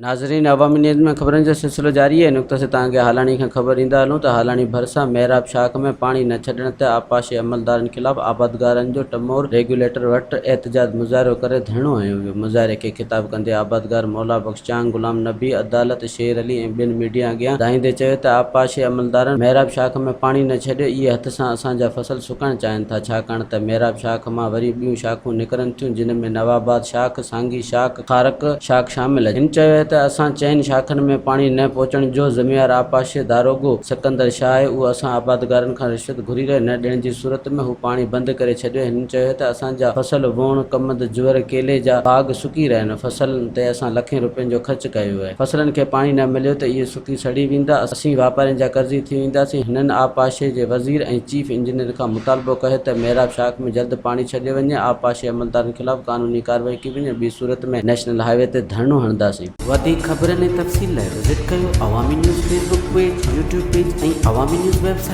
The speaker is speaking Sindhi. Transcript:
ناظرين عوامي نيوز ۾ خبرن جو سلسلو جاري آهي نقطه سي توهان کي هالاڻي کان خبر ڏيندا هلون ته هالاڻي ڀرسان محراب شاخ ۾ پاڻي نه ڇڏڻ تي آبپاشي عملدارن خلاف آبادگارن جو ٽمور ريگيوليٽر وٽ احتجاج مظاهرو ڪري ڌرڻو هنيو ويو مظاهري کي خطاب ڪندي آبادگار مولا بخش چانگ غلام نبي عدالت شير علي ۽ ٻين ميڊيا اڳيان دانهيندي چيو ته آبپاشي عملدارن محراب شاخ ۾ پاڻي نه ڇڏيو اهي هٿ سان اسان جا فصل سڪائڻ چاهين ٿا ڇاڪاڻ ته محراب شاخ مان وري ٻيون شاخون نڪرن ٿيون جن ۾ نواباد شاخ سانگي شاخ کارڪ شاخ شامل آهي. هن چيو ته اسان چئن شاخن ۾ پاڻي نه پهچڻ جو ذميوار آبپاشي داروغو سڪندر شاهه آهي اهو اسان آبادگارن کان رشوت گهري رهيو نه ڏيڻ جي صورت ۾ هو پاڻي بند ڪري ڇڏيو هن چيو ته اسان جا فصل ووڻ، ڪمند، جوئر، ڪيلي جا باغ سڪي رهيا آهن فصلن تي اسان لکين روپين جو خرچ ڪيو آهي فصلن کي پاڻي نه مليو ته اهي سڪي سڙي ويندا اسين واپارين جا قرضي ٿي وينداسين هنن آبپاشي جي وزير ۽ چيف انجنيئر کان مطالبو ڪيو ته محراب شاخ ۾ جلد پاڻي ڇڏيو وڃي آبپاشي عملدارن خلاف قانوني ڪارروائي ڪئي وڃي ٻي صورت ۾ نيشنل هاء وي تي ڌرڻو هڻنداسين. وڌيڪ خبرن ۽ تفصيل لاء وزٽ ڪيو Awami news Facebook page, YouTube page ۽ Awami news website.